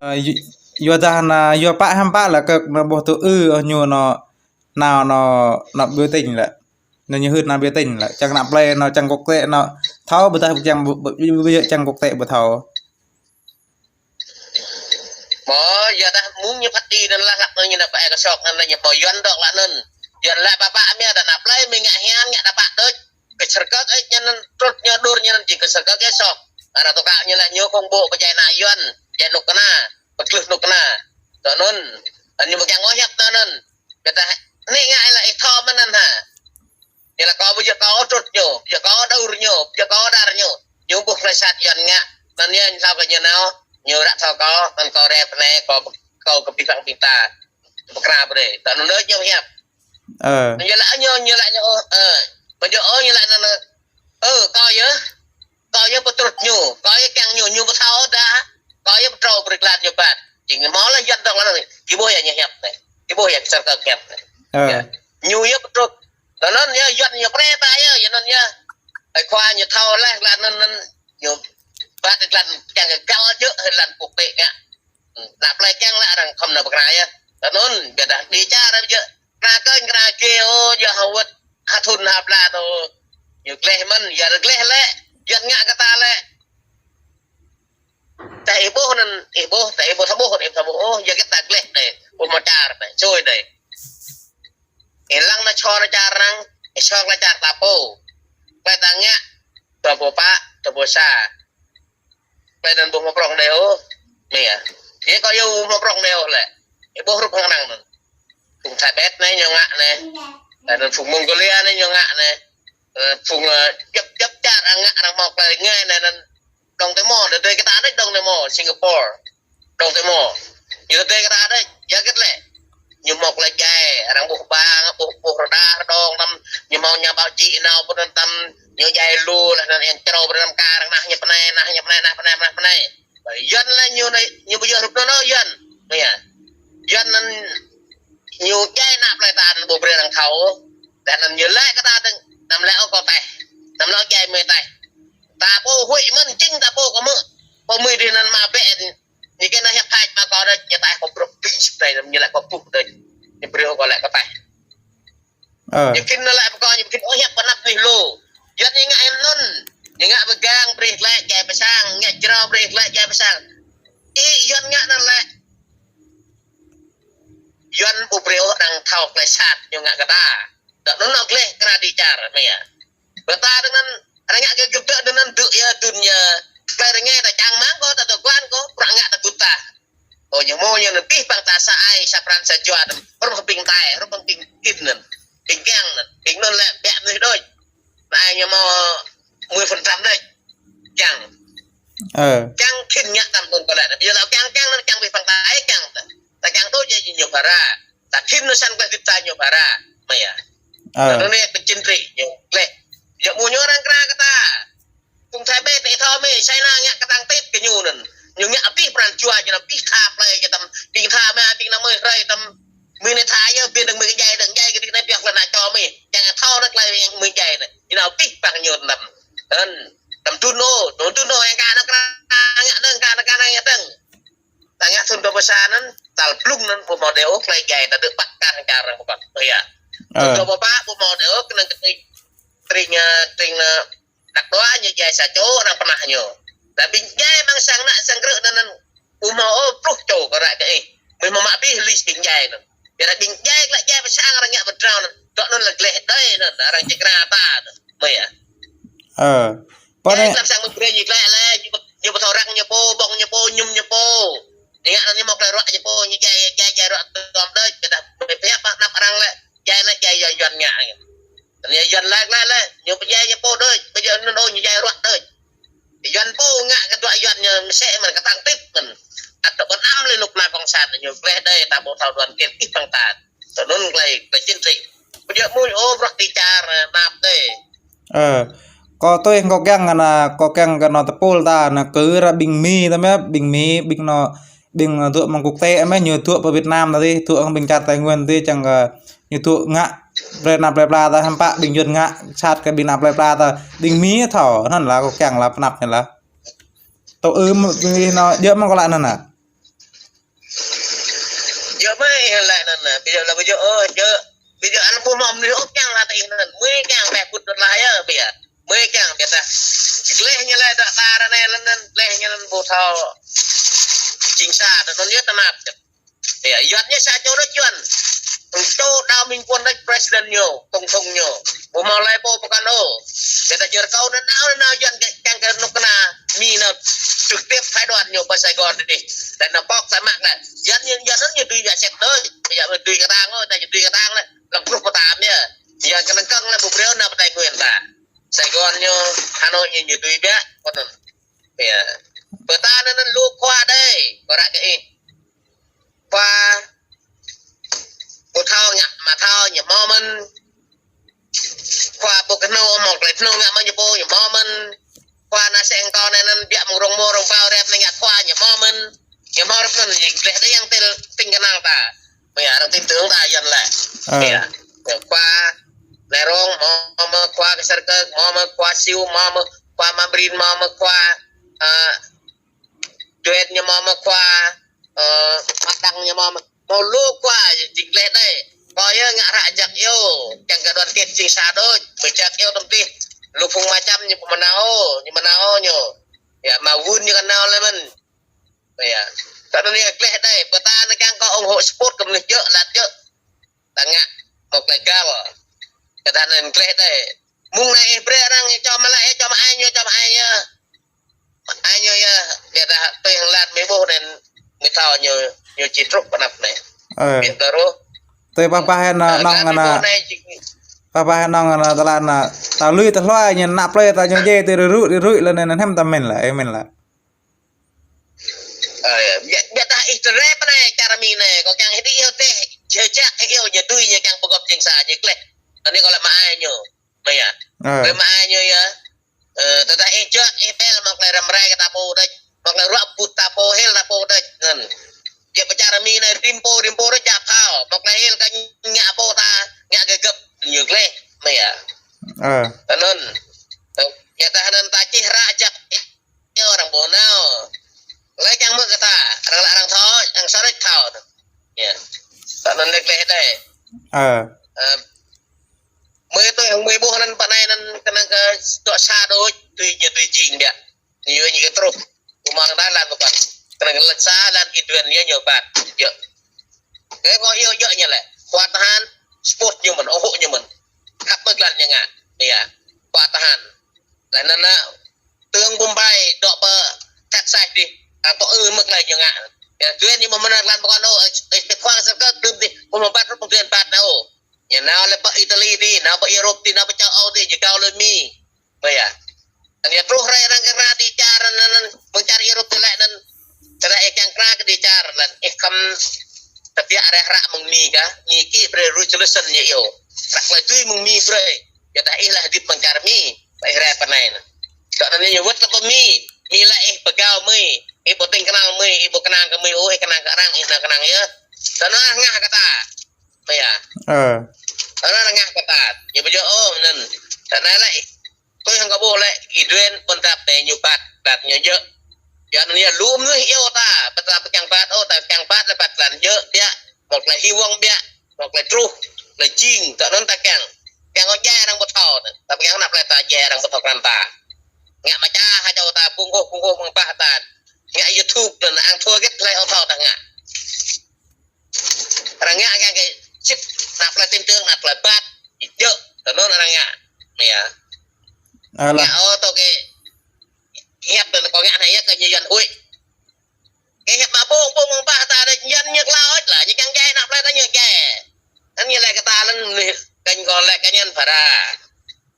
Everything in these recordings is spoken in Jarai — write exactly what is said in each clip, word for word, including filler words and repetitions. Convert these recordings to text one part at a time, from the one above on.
Ơ, yu-, yua dah anai, yua pă hăm pă lĕ kơ anai ƀuh tŭ ư, ơ, ñu anai, anai, anai, anai biểu tình lĕ. Anai ñu hưt anai biểu tình lĕ. Čang ană plei anai, čang quốc tế anai. Thâo ƀôdah čang, ƀu-, ƀu-, ƀu-, čang quốc tế ƀu thâo. Mơ̆, yua dah mơ̆ng ñu phat đi anŭn lah, lah anŭn ñu nao pơ kơsok anŭn, ñu pô Yuan dŏ lah anŭn. Yuan lah pă pă mia dah ană plei mia ngă hiam, ngă dah pă đôč. Kơ sơkơ̆k ĕh ñu anŭn, trŭt ñu dur ñu anŭn, jing kơ sơkơ̆k ĕh sŏk. Arăng tơkă ñu lah ñu kông ƀô̆ pơdjai ană Yuan, djai nuk kơna, pơklưh nuk kơna. Tơ anŭn, anŭn ñu mơ̆ kiăng ôh hiăp tơ anŭn. Kơ dah, anai ngă ih lah ih thâo mơ̆n anŭn hă. Ñu lah kâo ƀu djơ̆ kâo trŭt ñu, ƀu djơ̆ kâo dur ñu, ƀu djơ̆ kâo dar ñu. Ñu ƀuh klei sat Yuan ngă, anŭn ñu thâo kơ ñu nao, ñu ră thâo kâo, anŭn kâo rep anai, kâo, kâo kơ pih păng pih ta. Pơkra brơi, tơ anŭn đôč ñu hiăp. Ơ. Ñu lah ñu, ñu lah ñu, ơ, ƀu djơ̆ ôh, ñu lah anŭn, ơ, kâo yơh, kâo yơh pơtrŭt ñu, kâo yơh kiăng ñu, ñu ƀu thâo ôh dah, kâo yơh pơtrâo brơi kơ lăn ñu ƀă. Jing mơ̆ lah Yuan dŏ lah anŭn, ih ƀuh yơh ñu hiăp anai, ih ƀuh yơh kơ sơkơ̆k hiăp anai. Ơ. Yơh. Ñu yơh pơtrŭt. Tơ anŭn yơh Yuan ñu pre ta yơh, yơh anŭn yơh. Ơi khua ñu thâo laih, lăn anŭn anŭn, ñu ƀă lăn kiăng kơ găl djơ̆, lăn quốc tế ngă. Ană plei kiăng lah arăng khŏm nao pơkra yơh. Tơ anŭn, ƀiă dah đi čar ƀu djơ̆. Kra kơñ kra čuê ôh, djơ̆ hơwơ̆t, ha thŭn ha bla tơ. Ñu gleh mơ̆n, yua gleh lĕ, Yuan ngă kơ ta lĕ. Tơdah ih ƀuh anŭn, ih ƀuh, tơdah ih ƀuh thâo ƀuh, ih thâo ƀuh ôh, yua kơ ta gleh đơi, ƀuh mơ̆ čar đơi, čôi đơi. Ih lăng nao čô nao čar arăng, ih čô nao čar ta pô. Klei ta ngă, tơ ƀuh pă, tơ ƀuh sa. Klei anŭn ƀu hmâo prŏng đơi ôh. Anai yơh. Yua kơ yua ƀu hmâo prŏng đơi ôh lĕ. Yua ƀuh hrup hăng anŭn. Phung Thaibet anai ñu ngă anai. Anŭn phung Mongolia anai ñu ngă anai. Ơ, phung, ơ, djŏp, djŏp čar arăng ngă arăng hmâo klei rơngai anai anŭn. Dŏng tơ mơ̆, đơi đơi kơ ta đôč dŏng tơ mơ̆, Singapore. Dŏng tơ mơ̆. Ñu đơi đơi kơ ta đôč, yua hơget lĕ. Ñu hmâo klei djai, arăng ƀuh ƀang, ƀuh, ƀuh rơđah rơđông tăm, ñu hmâo nhà báo chí nao pơ anŭn tăm, ñu djai lu lah anŭn yang črâo pơ anŭn kar, nah ñu pơnai, nah ñu pơnai, nah pơnai, nah pơnai. Yuan lah ñu anai, ñu ƀu djơ̆ hrup anŭn ôh Yuan. Anai yơh. Yuan anŭn ñu djai ană plei ta anŭn ƀu brơi arăng thâo. Dah anŭn ñu laĭ kơ ta tơ̆ng, anăm laĭ ôh kơ teh. Anăm laĭ ôh djai mơi teh. Ta pô huĭ mơ̆n, jing ta pô kơ mơ̆. Pô mơi dih anŭn mă bĕ. Ñu kơ nao hiăp hač mă kâo đôč, ñu teh kâo brŏk pĭ sĭt anai, ñu laĭ kâo ƀuh đôč. Ñu brơi ôh kâo laĭ kơ teh. Ơ. Ñu khĭn nao laĭ pơ kâo, ñu khĭn ôh hiăp pơanăp anih lu. Yuan ñu ngă anŭn. Ñu ngă pơgang brơi glaĭ djai pơ sang, ngă jrao brơi glaĭ djai pơ sang. Ih Yuan ngă anŭn lĕ. Yuan ƀu brơi ôh arăng thâo klei sat ñu ngă kơ ta. Dŏ anŭn nao gleh kơ ană đi čar, mơ̆ yơh. Kơ ta dơ̆ng anŭn, arăng ngă kơ gơ̆p dơ̆ng anŭn dŏ yơh dun yơh. Klei rơngai ta čang rơmang kơ, ta tơguan kơ, arăng ngă ta gŭt ta. Ơ, ñu hmâo ñu anŭn pih păng ta sa ai, sa pran sa jua anŭn, hrup hăng ƀing Thai, hrup hăng ƀing Kin anŭn, ƀing kiăng anŭn, ƀing anŭn lĕ ƀiă mơnuih đôč. Anai ñu hmâo mười phần trăm đôč. Kiăng. Ơ. Kiăng khĭn ngă tăm tŭn pơlĕ. Ƀiă lĕ kiăng, kiăng anŭn kiăng pih păng ta ai kiăng ta. Ta kiăng đôč yơh ñu phara. Ta khĭn anŭn săn klei hơdip ta ñu phara. Mơ̆ yơh. Ơ. Ta anŭn yơh kơ chính trị ñu gleh. Yua mơ̆ ñu arăng kra kơ ta. Phung Thaibet anai thâo mơ̆, China ngă kơtang tip kơ ñu anŭn. Ñu ngă pih pran jua ñu nao pih tha plei ñu tăm. Ƀing tha mơ̆, ƀing nao mơi hrơi tăm. Mơi anai tha yơh, ƀing dơ̆ng mơi djai, dơ̆ng djai kơ ƀing anai pioh lĕ ană čô mơi. Kiăng thâo anŭn klei mơi djai anŭn. Ñu nao pih păng ñu tăm. Anŭn. Tăm tŭn ôh, tăm tŭn ôh, yang kơ anŭn kra ngă dơ̆ng, kơ anŭn kra ngă dơ̆ng. Ta ngă thŭn dua pluh sa anŭn, tal blung anŭn ƀu hmâo đơi ôh klei djai ta dŏ pă kar čar arăng pơkŏn. Ơ yơh. Ơ. Thŭn dua pluh pă ƀu hmâo đơi ôh, kơnơ̆ng kơ tring, tring, ơ, tring, ơ, Đăk Đoa ñu djai sa čô arăng pơnah ñu. Lah ƀing djai amăng sang ană sang krư̆ anŭn anŭn ƀu hmâo ôh pluh čô kơ ră kơ ih. Mơi hmâo mă abih list ƀing djai anŭn. Yua dah ƀing djai glaĭ djai pơ sang arăng ngă pơdrao anŭn. Dŏ anŭn lĕ gleh đơi anŭn, arăng či kra ta anŭn. Mơ̆ yơh. Ơ. Pơ anai. Djai amăng sang mơi brơi ñu glaĭ lĕ, ñu pơ-, ñu pơthâo arăng ñu pô, ƀơ̆ng ñu pô, mơñum ñu pô. Ñu ngă anŭn ñu hmâo klei ruă ñu pô, ñu djai, djai, djai ruă tơm đôč, ƀiă dah mơi pơhiăp mă anăp arăng lĕ. Djai lĕ, djai yua Yuan ngă. Anai Yuan laĭ, laĭ, laĭ, ñu pơdjai ñu pô đôč, ƀu djơ̆ anŭn ôh ñu djai ruă đôč. Yuan pô ngă kơ dua Yuan ñu mơsĕ mơ̆n kơtang tip mơ̆n. Ăt dŏ ƀôn amăng lĕ anŭn kơna cộng sản ñu gleh đơi ta ƀu thâo đoàn kết ih păng ta. Tơ anŭn gleh, gleh chính trị. Ƀu djơ̆ mơ̆ ôh bruă ti čar, ơ, nap đơi. Ơ, kâo tui kâo kiăng kơ anai, kâo kiăng kơ anai tơpul ta, anai kơ ră ƀing Mi ta mơ̆, ƀing Mi, ƀing anai, ƀing dŏ amăng quốc tế mơ̆, ñu dŏ pơ Việt Nam ta dih, dŏ hăng ƀing čar Tây Nguyên dih, čang kơ ñu dŏ ngă, plei anăp plei pla ta, hăm pă ƀing Yuan ngă, sat kơ ƀing anăp plei pla ta, ƀing Mi thâo, anŭn lah kâo kiăng lah pơanăp anai lah. Tơ ư mơ̆, ƀing anai, djơ̆ mơ̆ kâo laĭ anŭn lah. laĭ anŭn, ơ, ƀu djơ̆ lĕ ƀu djơ̆, ơ, djơ̆. Ƀu djơ̆ anŭn ƀu hmâo mơnuih ôh kiăng laĭ tơ ih anŭn. Mơi kiăng pĕ pŭt laĭ ơ, ƀiă. Mơi kiăng ƀiă tah. Gleh ñu laĭ dŏ ta ră anai anŭn, gleh ñu anŭn ƀu thâo. Jing sa tơ anŭn yơh tơnap. Ƀiă, Yuan ñu sa čô đôč Yuan. Čô đao minh quân đôč president ñu, tổng thống ñu. Ƀu hmâo laĭ pô pơkŏn ôh. Ƀiă tah jơr kâo anŭn đao anŭn Yuan kiăng kơ rơnŭk kơna Mi anŭn trực tiếp phái đoàn ñu pơ Sài Gòn dih. Tơ anŭn pŏk tơ mă anŭn. Yuan ñu, Yuan anŭn ñu dưi ƀiă sek đôč. Ƀiă dưi kơtang ôh, tơ ñu dưi kơtang lĕ. Lăng pluh pơtăm yơh. Yuan kơnơ̆ng kơnơ̆ng lĕ ƀu brơi anŭn pơtai nguyên ta. Sài Gòn ñu, Hà Nội ñu, ñu dưi ƀiă, kơ anŭn. Ƀiă. Pơtăn anŭn lu khua đơi, kơ ră kơ ih. Khua ƀu thâo ngă, mă thâo ñu hmâo mơ̆n. Khua ƀu kơnơ̆ng, hmâo klei kơnơ̆ng ngă mă ñu ƀu, ñu hmâo mơ̆n. Khua anai seng tơ anai anŭn ƀiă mơ̆ng rông mô rông pao rep anai ngă khua ñu hmâo mơ̆n. Ñu hmâo rơkơn ñu gleh đơi yang tơl tĭng kơnang ta. Ƀiă arăng tin tưởng ta Yuan lĕ. Ơ. Ƀiă. Khua Lê Rong, hmâo mơ̆ khua Kơsar Kơk, hmâo mơ̆ khua Siu, hmâo mơ̆ khua Mă Brin, hmâo mơ̆ khua, ơ, Duen ñu hmâo mơ̆ khua, ơ, Mă Đăng ñu hmâo mơ̆, hmâo lu khua jing gleh đơi. Kơ yơh ngă hră jak iâu, kiăng kơ đoàn kết jing sa đôč, mơi jak iâu tơm tih. Lu phung Mă Čăm ñu pơmơnao, ñu mơnao ñu. Ƀiă, Mă Wun ñu kơnao lĕ mơ̆n. Ƀiă. Tơ anŭn yơh gleh đơi, pơtăn anŭn kiăng kơ ủng hộ support kơ mơnuih djơ̆, lăt djơ̆. Ta ngă, hmâo klei găl. Kơ tơ anŭn gleh đơi. Mơ̆ng anai ih brơi arăng čom lĕ, čom ai ñu, čom ai ñu. Ai ñu yơh, ƀiă tah tui hăng lăt mơi ƀuh anŭn mơi thâo ñu, ñu či truh pơ anăp anai. Ơ. Ƀiă tơruh. Tui pah pah hĕ nŏng, ơ, nŏng lăt mơi anŭn. Ƀuh anai či- Pah pah hĕ nŏng anŭn tơlơi anŭn. Ta lui tơlơi ñu anăp plơi ta ñu jĕ tui rui rui rui lĕ anŭn hiam ta mĭn lĕ, ơ mĭn lĕ. Ơ, ƀiă, ƀiă tah ih tơrep anai čar Mi anai, kâo kiăng ih đĭ iâu teh, jơjak ih iâu ñu dưi ñu kiăng pơgop jing sa ñu gleh. Anai kâo lăi mă ai ñu. Mơi yơh. Ơ. Kơ mă ai ñu yơh. Ơ, tơdah ih jak, ih pĕl hmâo klei răm rai kơ ta pô đôč. Hmâo klei ruă pŭt ta pô, hil ta pô đôč. Anŭn. Ƀiă pơ čar Mi anai rĭm pô, rĭm pô đôč jak phao. Hmâo klei hil kơ ngă pô ta, ngă gơgăp ñu gleh. Mơi yơh. Ơ. Anŭn. Ơ, ƀiă tah anŭn ta čih hră jak iâu arăng ƀu nao. Lĕ kiăng mơ̆ kơ ta, arăng lăi arăng thâo, arăng sa đôč thâo. Ƀiă. Tơ anŭn lĕ gleh đơi. Ơ. Ơ, mơi tui hăng mơi ƀuh anŭn pơ anai anŭn kơnơ̆ng kơ dŏ sa đôč, tui ñu tui jing ƀiă. Ñu ñu kơ truh. Kơ mơ̆ng đa lăn pơkŏn. Kơnơ̆ng lăn sa lăn ih Duen ñu ñu ƀat. Yơh. Kơ kâo iâu djơ̆ ñu lĕ. Khua tơhan, support ñu mơ̆n, ủng hộ ñu mơ̆n. Khăp mơ̆ lăn ñu ngă. Ƀiă. Khua tơhan. Lĕ anŭn anŭn, tướng Bombay dŏ pơ Texas dih. Arăng tŏ ư mơ̆ klei ñu ngă. Ƀiă Duen ñu mơ̆n lăn pơkŏn ôh, ơ, ơ, khua Kơsar Kơk đưm dih, mơ̆n ƀat rup Duen ƀat nao. Ñu nao lĕ pơ Italy dih, nao pơ Europe dih, nao pơ châu Âu dih, ñu gao lĕ Mi. Ƀiă. Anŭn yơh truh rai arăng kơ ră dih čar anŭn, anŭn, mơ̆ng čar Europe dih lĕ anŭn. Tơdah ih kiăng krăn kơ dih čar anŭn, ih khŏm tơbiă rai hră mơ̆ng Mi kah, Mi kih brơi resolution ñu iâu. Hră klei dưi mơ̆ng Mi brơi. Yua dah ih lĕ hơdip mơ̆ng čar Mi, ih rai pơ anai anŭn. Tơ anŭn ñu wơ̆t lĕ pơ Mi, Mi lĕ ih pơgao mơi, ih ƀu tĭng kơnang mơi, ih ƀu kơnang kơ mơi ôh, ih kơnang kơ arăng, ih nao kơnang yơh. Tơ anŭn ngă kơ ta. Ƀiă. Ơ. Tơ anŭn ngă kơ ta. Ñu ƀu djơ̆ ôh anŭn. Tơ anai lĕ, tui hăng kâo ƀuh lĕ, ih Duen ƀôn dap anai ñu ƀat, ƀat ñu djơ̆. Yua anŭn yơh lu mơnuih iâu ta, ƀiă ta ƀu kiăng ƀat ôh, ta kiăng ƀat lĕ ƀat lăn djơ̆ ƀiă, hmâo klei hy vọng ƀiă, hmâo klei truh, klei jing, tơ anŭn ta kiăng. Kiăng kơ djai arăng ƀu thâo, ta ƀu kiăng anăp plơi ta djai arăng ƀu thâo krăn ta. Ngă mơčah hơčâo ta bơngơ̆ bơngơ̆ mơ̆ng bah ta. Ngă YouTube anŭn arăng thâo hơget klei ƀu thâo ta ngă. Arăng ngă kiăng kơ sĭt anăp plơi tin tưởng, anăp plơi ƀat, djơ̆, tơ anŭn arăng ngă. Ƀiă. Alah. Ngă ôh tơ kơ hiăp tơ kâo ngă anai yơh kơ ñu Yuan huĭ. Kơ hiăp mă bông bông mơ̆ng bah ta đôč Yuan ñu klao ôh lah, ñu kiăng djai anăp plơi ta ñu djai. Anŭn ñu lĕ kơ ta lĕ anŭn, kơ ñu kơ lĕ kơ ñu anŭn phara.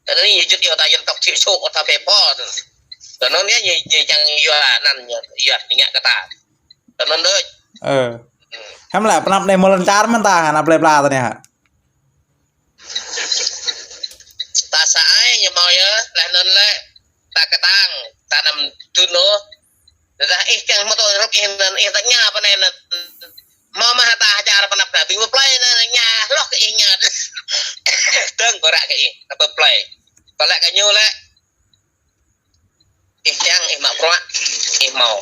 Tơ anŭn ñu jut yua ta Yuan tŏk čih sôk ta pĕ pô tơ. Tơ anŭn yơh ñu, ñu kiăng yua anăn ñu, yua ñu ngă kơ ta. Tơ anŭn đôč. Ơ. Hiam lĕ pơnăp anai mơ̆ lŏn čar mơ̆n ta hă, anăp plơi pla ta anai hă? Ta sa ai ñu hmâo yơh, laih anŭn lĕ ta kơtang, ta anăm tŭ nô. Tơdah ih kiăng hmâo tŏ rơ̆k ih anŭn, ih ta ña pơ anai anŭn. Hmâo mă hơta čar pơnăp ta, ƀing pơ plơi anŭn ña hloh kơ ih ña. Dơ̆ng kơ ră kơ ih, ta pơ plơi. Kơ lĕ kơ ñu lĕ. Ih kiăng, ih mă bruă, ih hmâo.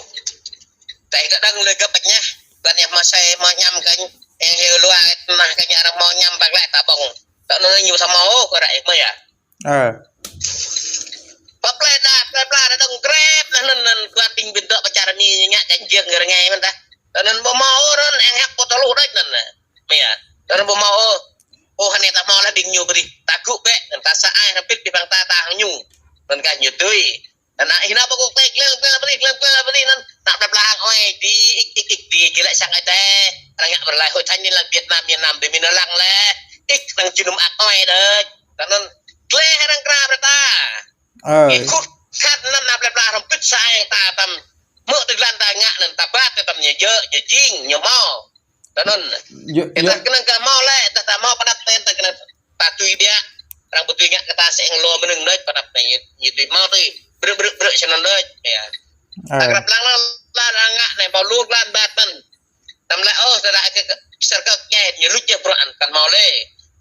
Tơdah ih kơdơ̆ng lui gơ̆p ƀiă ñah, ƀiă ñah hmâo asơi, hmâo añăm kơ ñu. Yang hiu luar, nah, kơ ñu arăng hmâo ñăm pă glaĭ ta ƀơ̆ng. Tơ anŭn ñu ƀu thâo hmâo ôh, kơ ră ih mơ̆ yơh. Ơ. Pă plơi đa, plơi pla đa dơ̆ng grep, nah, anŭn, anŭn, kơ ƀing ƀing dŏ pơ čar Mi ngă kơ jing rơngai mơ̆n ta. Tơ anŭn ƀu hmâo ôh, anŭn, yang hăp ƀu thâo hluh đôč anŭn. Mơ̆ yơh. Tơ anŭn ƀu hmâo ôh. Ôh, anai ta hmâo lah ƀing ñu brơi. Ta gŭ bĕ, anŭn ta sa ai, hrŏm hơbĭt ƀing ta ta hăng ñu. Anŭn kah ñu tui. Anŭn, ih nao pơ quốc tế, glăng, glăng, bơni, glăng, glăng, bơni, anŭn, ană plơi pla hăng ơi, đi, ik, ik, ik, đi, đi lĕ sang ai tê. Arăng ngă pơrơlai hội thánh ñu lăng Việt Nam, miền Nam, đi, miền Nam lăng lĕ. Ik, arăng jơnum ak ơi đôč. Tơ anŭn, gleh arăng krap brơi ta. Ơ. Ih khut khat anŭn ană plơi pla hrŏm hơbĭt sa ai ta tăm. Mơ̆ tơglan ta ngă anŭn ta ƀat tăm ñu djơ̆, ñu jing, ñu hmâo. Tơ anŭn. Yơh, yơh. Tơdah kơnơ̆ng kơ hmâo lĕ, tơdah ta hmâo pơđăp ten, ta kơnơ̆ng ta tui biă. Arăng ƀu tui ngă kơ ta sĕ ngă lu mơnơ̆ng đôč, pơđăp anai ñu, ñu tui hmâo tui. Brư̆, brư̆, brư̆, sơnăn đôč. Yơh. Ơ. Ta krăp lăng lăng, lăng, lăng ngă anai, hmâo lu glan ƀat mơ̆n. Tăm lĕ, ôh, tơdah kơ, kơ, sơrkơ̆k djai, ñu luč yơh bruă anŭn, kăn hmâo lĕ.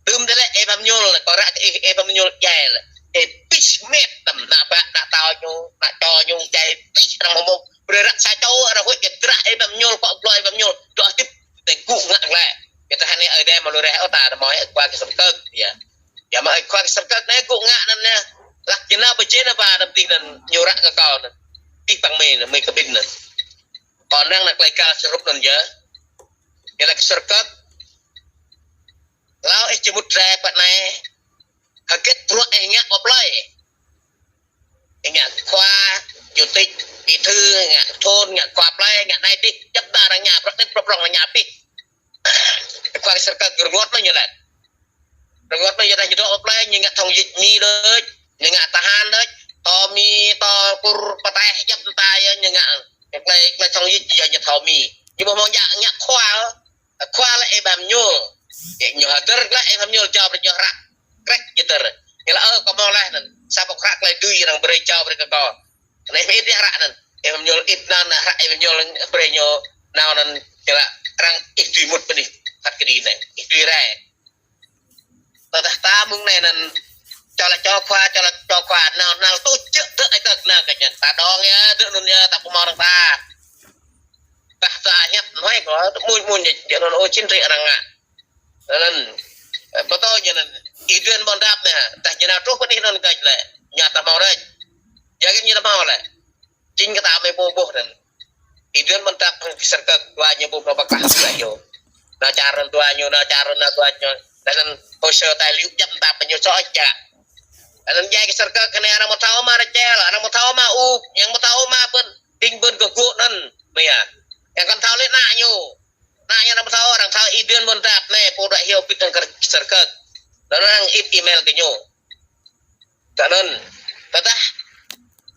Tơm tơlơi ih ƀăm ñul, kơ ră kơ ih, ih ƀăm ñul djai lĕ. Ih pĭt mĕt tăm ană ƀă, ană tâo ñu, ană čô ñu djai pĭt arăng hmâo hmâo. Brơi ră sa čô arăng huĭ kơ drah ih ƀăm ñul, kŏ glô ih ƀăm ñul. Dŏ hơdip tơ gŭ ngă glaĭ. Kơ tơhan anai ơi đe mă lu reh ôh ta, ta hmâo ih khua kơ sơrkơ̆k. Yơh. Yơh mă ih khua kơ sơrkơ̆k anai gŭ ngă anŭn yơh. Lah jơnap pơjên apa đăm tih anŭn ñu ră kơ kâo anŭn. Tih păng mơi anŭn, mơi kơ ƀing anŭn. Kâo năng ană tơlơi găl sơrup anŭn yơh. Ñu laĭ kơ sơrkơ̆k. Hlâo ih či mŭt rai pơ anai. Hơget bruă ih ngă pơ plơi. Ih ngă khua, chủ tịch, bí thư, ngă thôn, ngă khua plơi, ngă anai adih, djŏp ta arăng ngă, prăk anai prăk prŏng arăng ngă abih. Khua kơ sơrkơ̆k rơngot anŭn ñu laĭ. Rơngot anŭn yua dah ñu dŏ pơ plơi, ñu ngă thông dịch Mi đôč, ñu ngă tơhan đôč, tơ Mi, tơ Kur, pơtah, djŏp ta yơh ñu ngă. Ñu tơlơi, tơlơi thông dịch yơh ñu thâo Mi. Ñu ƀu hmâo ngă, ngă khua. Khua lĕ ih ƀăm ñul. Yơh ñu hơdơr lĕ ih ƀăm ñul jao brơi ñu hră. Krĕk ñu hơdơr. Ñu laĭ, ơ, kâo hmâo laih anŭn. Sa boh hră tơlơi dưi arăng brơi jao brơi kơ kâo. Anai ih dih hră anŭn. Ih ƀăm ñul ĭt anŭn, hră ih ƀăm ñul brơi ñu nao anŭn. Ñu laĭ arăng ih dưi mŭt pơ anih. Phat kơđi anai. Ih dưi rai. Tơdah ta mơ̆ng anai anŭn. Čô lĕ čô khua, čô lĕ čô khua. Nao, nao tŭ čơ̆ dơ̆ ih kơ nao kơ ñan. Ta dŏng yơh, dơ̆ anŭn yơh, ta ƀu hmâo arăng ta. Tah ta hiăp hnuai kâo, mơ̆n mơ̆n ñu, ñu anŭn ôh jing rĭ arăng ngă. Anŭn, ơ, pơtô ñu anŭn, ih dưi ƀôn dap anai, tah ñu nao truh pơ anih anŭn kơ lĕ, ñu ta hmâo lĕ. Yua kơ ñu ta hmâo lĕ. Jing kơ ta mơi ƀuh ƀuh anŭn. Ih dưi ƀôn dap hăng sơrkơ̆k dua ñu ƀuh ƀuh pơkah lĕ yơh. Nao čar anŭn dua ñu, nao čar anŭn nao dua ñu. Anŭn hồ sơ tài liệu djŏp ta pơ ñu sô čă. Anŭn djai kơ sơrkơ̆k kơ anai arăng ƀu thâo mă rơčel, arăng ƀu thâo mă ŭp, yang ƀu thâo mă pơ̆n, ting pơ̆n kơ gŭ anŭn, mơ̆ yơh. Yang kăn thâo lĕ ană ñu. Ană ñu arăng ƀu thâo, arăng thâo ih dưi ƀôn dap anai, pô dŏ hyu pit hăng kơ sơrkơ̆k. Anŭn arăng ĭp email kơ ñu. Tơ anŭn, tơdah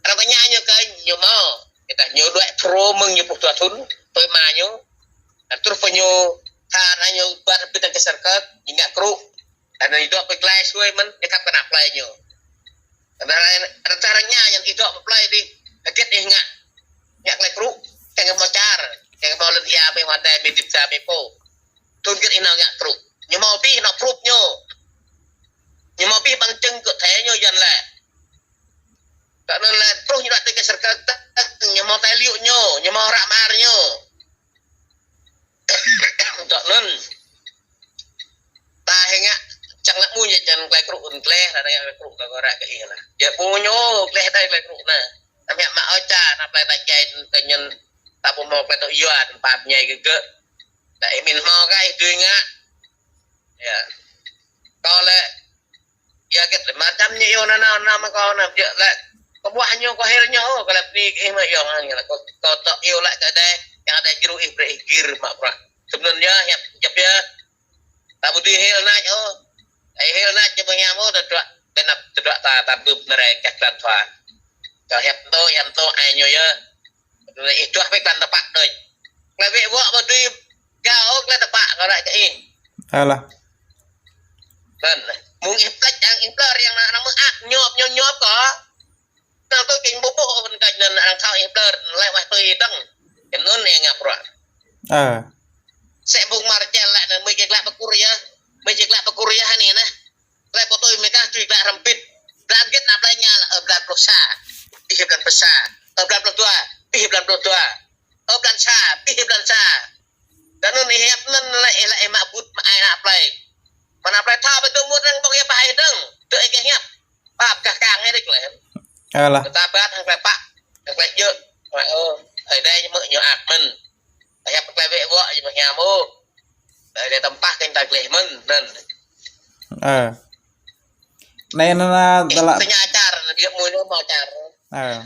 arăng tơña ñu kơ ñu hmâo. Kơ tah ñu đuaĭ Phrô mơ̆ng ñu pluh dua thŭn, tui ama ñu. Truh pơ ñu, tha ană ñu ƀar pit hăng kơ sơrkơ̆k, ñu ngă krŭ. Anŭn ih dŏ pơ glai sui mơ̆n, ñu khăp kơ ană plơi ñu. Anŭn arăng, arăng tơña ñu ih dŏ pơ plơi adih, hơget ih ngă. Ngă tơlơi krŭ, kiăng kơ hmâo čar, kiăng kơ hmâo lŏn ia mơi, hmâo adai mơi, hơdip sa mơi pô. Thŭn hơget ih nao ngă krŭ. Ñu hmâo abih, nao proof ñu. Ñu hmâo abih bằng chứng cụ thể ñu Yuan lĕ. Tơ anŭn lĕ, truh ñu đuaĭ tui kơ sơrkơ̆k, ñu hmâo tài liệu ñu, ñu hmâo hră mơar ñu. Tơ anŭn. Ta hĕ ngă, čang lăk mơ̆n ñu čang tơlơi krŭ anŭn tơlơi, ta ngă tơlơi krŭ ta kơ ră kơ ih anŭn. Yơh ƀu ñu tơlơi ta tơlơi krŭ anŭn. Ta mă mă ôh ča, ta plơi ta djai kơ ñu, ta ƀu hmâo tơlơi tŭ yua, ta pap ñai kơ gơ̆. Ta ih min hmâo kơ ih dưi ngă. Yơh. Kâo lĕ, yua kơ tơlơi mă čăm ñu yơh anŭn, anŭn, anŭn mă kâo anŭn, yơh lĕ. Kâo ƀuh ñu, kâo hil ñu, kâo lăp ni kơ ih mă yơh, anŭn lĕ. Kâo, kâo tŏ yơh lĕ kơ adai, yang adai djru ih brơi ih gir mă bruă. Tơm anŭn yơh, hiăp, hiăp yơh. Ta ƀu dưi hil anai ôh. Ih hil anai či ƀu hiam ôh, tơdruă, tơnap, tơdruă ta, ta bưp nơrai kah klan thua. Kâo hiăp tŭ, hiăp tŭ, ai ñu yơh. Ih tuah pĕ klan tơpă đôč. Tơlơi wĕ wŏ ƀu dưi gao ôh, tơlơi tơpă kơ ră kơ ih. Alah. Anŭn, mơ̆ng ih plĕč, arăng ih plĕč, yang anŭn, anŭn mơak, ñop, ñop, ñop kơ. Anŭn tui king ƀu ƀuh ôh, anŭn kơ anŭn arăng thâo ih plĕč, lĕ wah tui dơ̆ng. Anŭn ih ngă bruă. Ơ. Sĕ ƀuh mă rơčel lĕ anŭn mơi či glaĭ pơ Kur yơh. Mơi či glaĭ pơ Kur yơh anai anŭn. Lĕ pô tui mơi kah tui glaĭ hrŏm hơbĭt. Blan hơget ană plơi ñu lĕ, ơ, blan pluh sa. Abih blan pluh sa. Ơ, blan pluh dua. Abih blan pluh dua. Ơ, blan sa. Abih blan sa. Tơ anŭn ih hiăp anŭn lĕ, ih lĕ ih mă plei. Mơ̆n plei thâo ƀu tŭ mŭt răng ƀong ia pơhai dơ̆ng. Tŭ ih kơ hiăp. Pap kah kang ih đĭ klei. Ơ lah. Tơdah ƀă hăng klei pă. Hăng klei jơ̆. Klei ơ. Ơi đe ñu mơ̆ ñu ak mơ̆n. Hiăp klei wĕ wŏ ñu mơ̆ hiam ôh. Ơi đe tơmpah kơ ñu ta gleh mơ̆n. Năn. Ơ. Anai năn, năn, tơlă. Tơña čar, biă mui năn mâo čar. Ơ.